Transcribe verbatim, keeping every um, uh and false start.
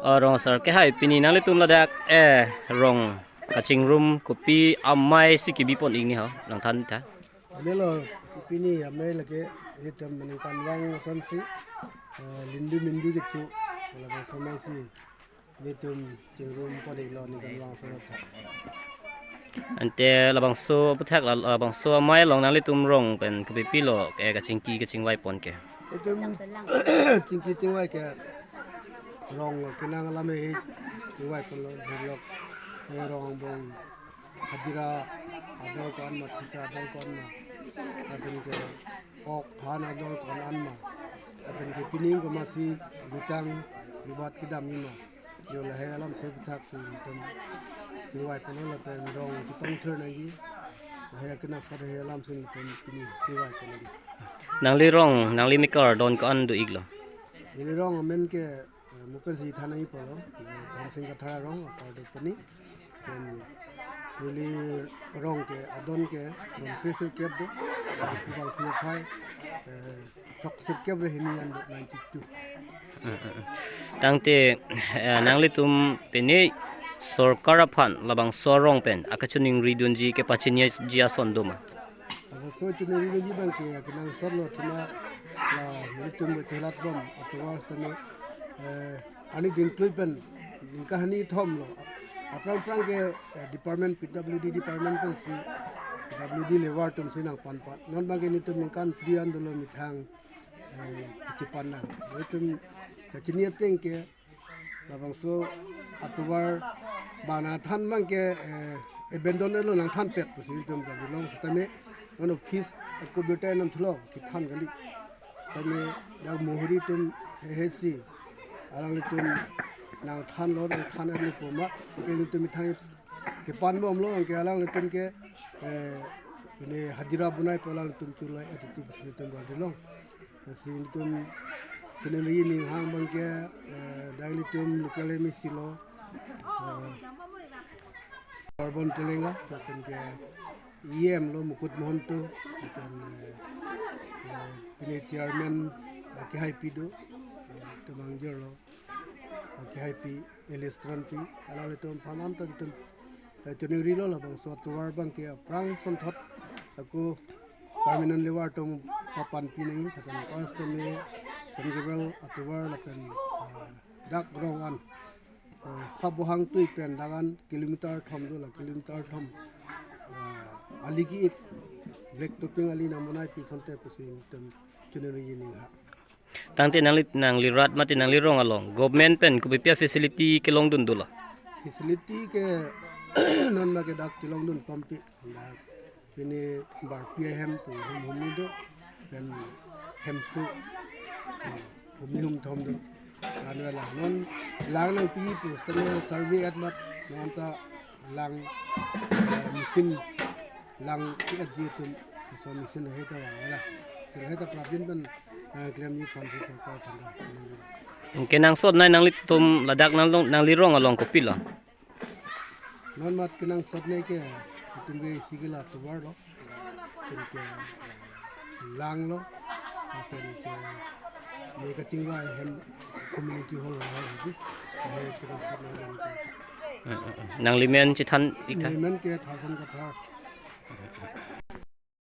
Oh, rong asar kehai, pini nanglitum ladak, eh, rong kachingrum kopi amei si kebi pon ik ni ho, nangthan tha. Anelo, pini amei lake nelitum meningkanvang asonsi, eh, lindu mindu kecho, lapen asomai si nelitum chingrum pon iklo ningkanvang ason ta. Ante labangso aputhak la, labangso amei along nanglitum rong pen kopi pilo ke kachingki kachingvai pon ke? Itum chingki chingvai ke rong kenang alam he chingvai ponlo, birlok he rong angbong hajira ador ko-an ma, thika ador ko-an ma, lapen ke ok han ador ko-an ma, lapen ke pining komatsi lutang lubat kedam ni ma. Jo lahei alam thepthak si itum chingvai ponlo lapen rong chepangthir nangji. Lahei akenangsot lahei alam si itum pini chingvai ponlo. Nangli rong, nangli mekar don ko-an do iklo? Neli rong amen ke, eh, mo pensi than nangji pulo, eh, Dhamsing Kathar arong, apar do pini. Pen neli rong ke adon ke don kre sirkep do, eh, kubang kuya phai, eh, throk sirkep re hini an do ninety-two. Mm, mm, mm. Tangte, eh, nanglitum pini sorkar aphan labangso arong pen akachiningri dunji kepachiniji ason do ma? Labangso chiningri dunji abang ke kenangsot lo, thima la nelitum chelat bom atovar tame, eh, ani dingklui pen ningkan hini thom lo. Aphrang aphrang ke, eh, department, P W D department pensi, P W D level atum si nangpanpan. Non abang ke nelitum ningkan phli an dolo methang, eh, kechepan nang. Nelitum kachini ateng ke labangso atovar bang nangthan abang ke, eh, abandon lo nangthan pet pusi nelitum ta bilong tame, non office ako birta enam thulo kethan kali. Tame dak mohori atum hehe si alanglitum nangthanlo, nangthan arni poma, ke nelitum methang kepan bomlo, anke alanglitum ke, eh, pini hajira bonai pu alanglitum chulai atitu pusi nelitum ta bilong. Lasi nelitum pini ri ning hang abang ke, eh, dak nelitum local M A C lo, eh, Parbon Telenga, lapen ke E M lo Mukut Mahanta, lapen, eh, eh, pini chairman, eh, kehaipi do, eh, Tumang Jor lo, eh, kehaipi Elis Tranpi, alanglitum aphan an ta itum, eh, chiningrilo labangso atovar abang ke aphrang asonthot ako permanent level atum papanpi nangji, lapen first time Sengkebel atovar lapen, eh, dak rong an, eh, habohang tui pen dak an kilometer thom do, la kilometer thom, eh, ali ki-ik, black topping ali nangmonai pi asonte pusi itum chiningri ning ha. Tangte nangli, nangli rat mate nangli rong along government pen kopi pi a-facility kelongdun dolo? Facility ke non abang ke dak kelongdun kompi. Dak pini barpi ahem pu hum hum ni do, pen hemso, hmm, hum ni hum thom do. Anwela non lang nangpi pu tangte survey at mat non ta lang, eh, machine lang ki-at ji atum, so machine hei ta vangla. So hei ta prapjin pen, eh, klemji aphansi sorkar aphan ta. Kenangsot nei nanglitum ladak nanglong, nangli rong along kopilo? Non mat kenangsot nei ke itum ke isi ke la atovar lo, itum ke lang lo, lapen ke ne kachingvai ahem community hall lo, hedi. Hei kenangsot nei lo. Eh, eh, eh. Nangli men chethan ik tha? Neli men ke Tharson Kathar.